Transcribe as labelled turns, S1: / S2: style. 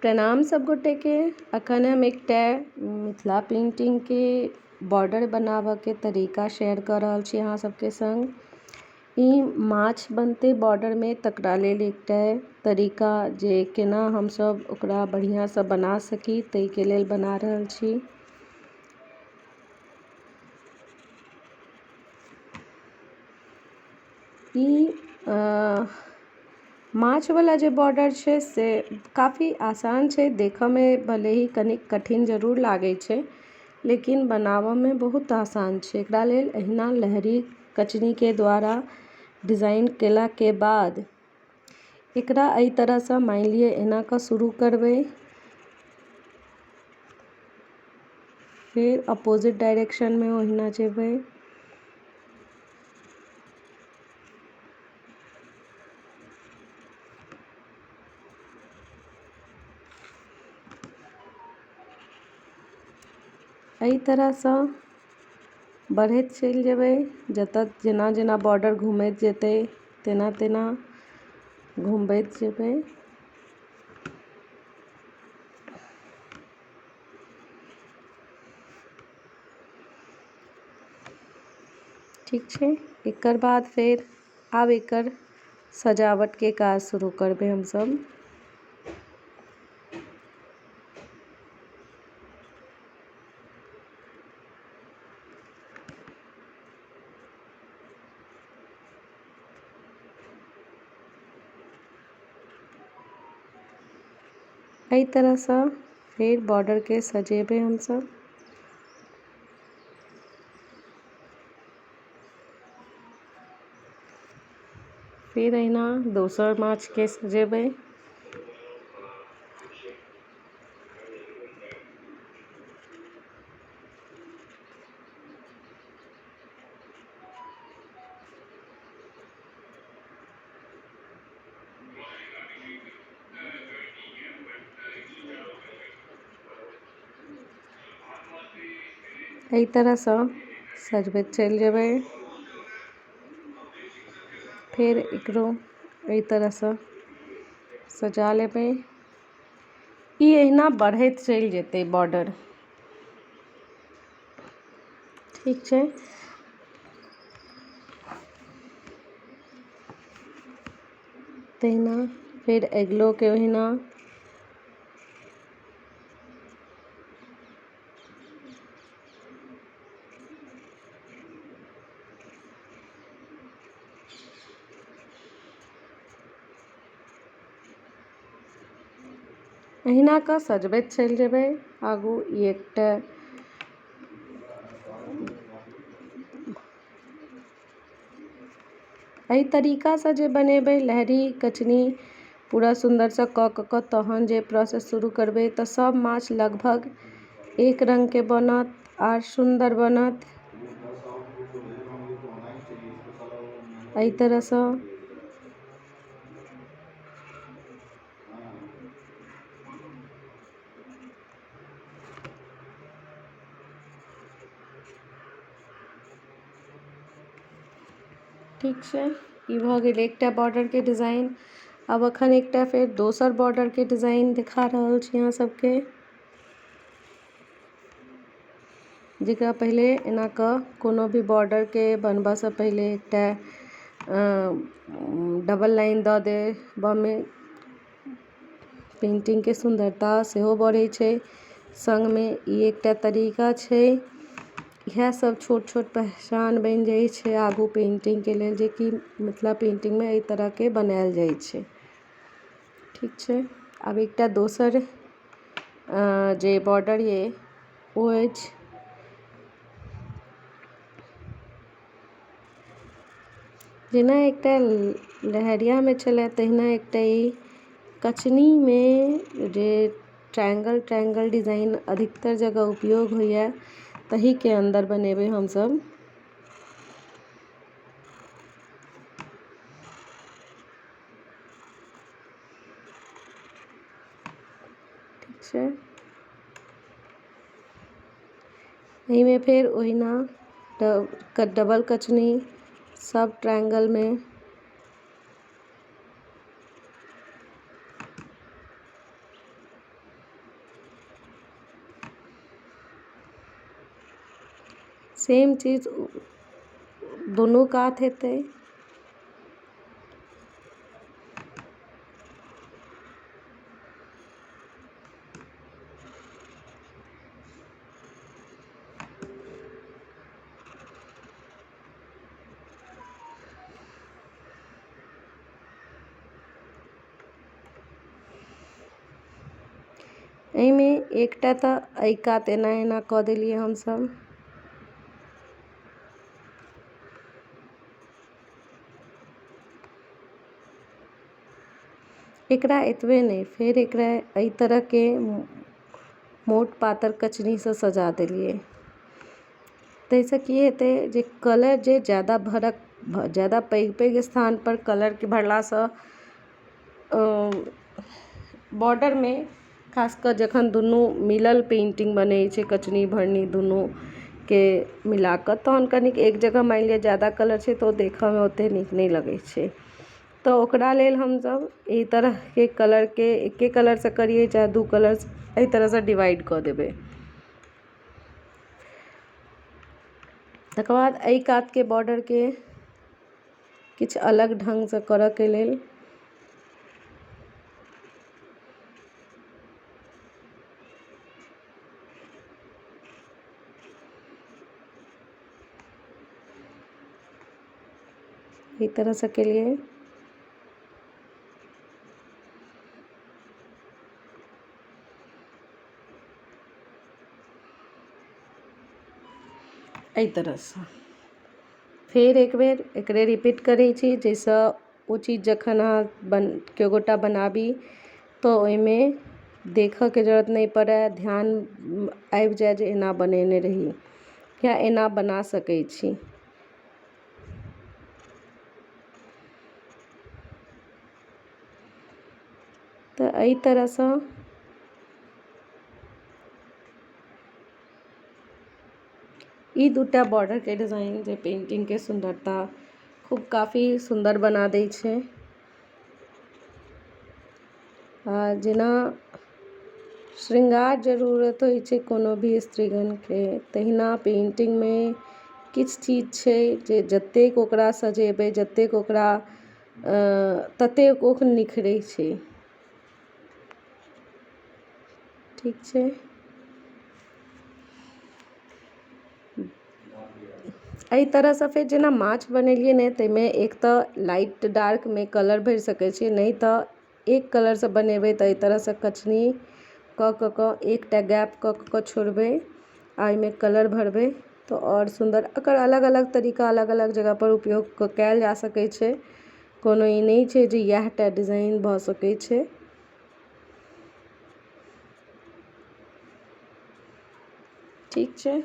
S1: प्रणाम सब गोटेके। अखन हम एकटा मिथिला पेंटिंगके बॉर्डर बनाबऽके तरीका शेयर कऽ रहल छी अहाँ सबके संग। ई माछ बनतै बॉर्डरमे, तकरा लेल एकटा तरीका जे केना हमसब ओकरा बढ़िआँसँ बना सकी ताहिके लेल बना रहल छी। ई माछवला जे बॉर्डर छै से काफी आसान छै देखऽमे, भले ही कनिक कठिन जरूर लागै छै लेकिन बनाबऽमे बहुत आसान छै। एकरा लेल एहिना लहरी कचनीके द्वारा डिजाइन केलाके बाद एकरा एहि तरहसँ मानि लिअ एना कऽ शुरू करबै, फेर अपोजिट डायरेक्शनमे ओहिना जेबै। एहि तरहसँ बढ़ैत चलि जेबै, जतऽ जेना जेना बॉर्डर घुमैत जेतै तेना तेना घुमबैत जेबै। ठीक छै, एकर बाद फेर आब एकर सजावटके काज शुरू करबै हमसब। एहि तरहसँ फेर बॉर्डरके सजेबै हमसब। फेर अहिना दोसर माछके सजेबै। एहि तरहसँ सजबैत चलि जेबै। फेर एकरो एहि तरहसँ सजा लेबै। ई एहिना बढ़ैत चलि जेतै बॉर्डर। ठीक छै, तहिना फेर अगिलोके ओहिना। एहिना कऽ सजबैत चलि जेबै आगू। ई एकटा एहि तरीकासँ जे बनेबै लहरी कचनी पूरा सुन्दरसँ कऽ कऽ कऽ तहन जे प्रोसेस शुरू करबै तऽ सब माछ लगभग एक रङ्गके बनत आर सुन्दर बनत। एहि तरहसँ ठीक छै, ई भऽ गेल एकटा बॉर्डरके डिजाइन। आब अखन एकटा फेर दोसर बॉर्डरके डिजाइन देखा रहल छी अहाँ सबके, जकरा पहिले एना कऽ कोनो भी बॉर्डरके बनबऽसँ पहिले एकटा डबल लाइन दऽ देबऽमे पेन्टिंगके सुन्दरता सेहो बढ़ै छै। सङ्गमे ई एकटा तरीका छै, इएह सब छोट छोट पहचान बनि जाइ छै आगू पेन्टिंगके लेल, जेकि मिथिला पेन्टिंगमे एहि तरहके बनायल जाइ छै। ठीक छै, आब एकटा दोसर जे बॉर्डर यऽ ओ अछि जेना एकटा लहरियामे छलै तहिना एकटा ई कचनीमे जे ट्रायंगल ट्रायंगल डिजाइन अधिकतर जगह उपयोग होइए तहीके अन्दर बनेबै हमसब। ठीक छै, एहिमे फेर ओहिना डबल कचनी सब ट्रायंगलमे। सेम चीज दुनू कात हेतै। एहिमे एकटा तऽ एहि कात एना एना कऽ देलियै हमसब। एकरा एतबे नहि, फेर एकरा एहि तरहके मोट पातर कचनीसँ सजा देलियै। ताहिसँ की हेतै जे कलर जे ज्यादा भरक, ज्यादा पैघ पैघ स्थानपर कलरके भरलासँ बॉर्डरमे खास कऽ जखन दुनू मिलल पेन्टिंग बनै छै, कचनी भरनी दुनूके मिलाकऽ, तहन कनिक एक जगह मानि लिअ ज्यादा कलर छै तऽ ओ देखऽमे ओते नीक नहि लगै छै। तऽ ओकरा लेल हमसब एहि तरहके कलरके एके कलरसँ करियै चाहे दू कलर, एहि तरहसँ डिवाइड कऽ देबै। तकर बाद एहि कातके बॉर्डरके किछु अलग ढङ्गसँ करऽके लेल एहि तरहसँ केलियै। एहि तरहसँ फेर एक बेर एकरे रिपीट करै छी, जाहिसँ ओ चीज जखन अहाँ केओ गोटा बनाबी तऽ ओहिमे देखऽके जरूरत नहि पड़ै, ध्यान आबि जाय जे एना बनेने रही या एना बना सकै छी। तऽ एहि तरहसँ ई दूटा बॉर्डरके डिजाइन जे पेंटिंगके सुन्दरता खूब काफी सुन्दर बना दै छै। आ जेना श्रृंगार जरूरत होइ छै कोनो भी स्त्रीगणके, तहिना पेंटिंगमे किछु चीज छै जे जतेक ओकरा सजेबै, जतेक ओकरा, ततेक ओ निखरै छै। ठीक छै। एहि तरहसँ फेर जेना माछ बनेलियै ने, ताहिमे एक तऽ लाइट डार्कमे कलर भरि सकै छियै, नहि तऽ एक कलरसँ बनेबै तऽ एहि तरहसँ कचनी कऽ कऽ कऽ एकटा गैप कऽ कऽ छोड़बै आ एहिमे कलर भरबै तऽ आओर सुन्दर। एकर अलग अलग तरीका अलग अलग जगहपर उपयोग कयल जा सकै छै। कोनो ई नहि छै जे इएह टा डिजाइन भऽ सकै छै। ठीक छै।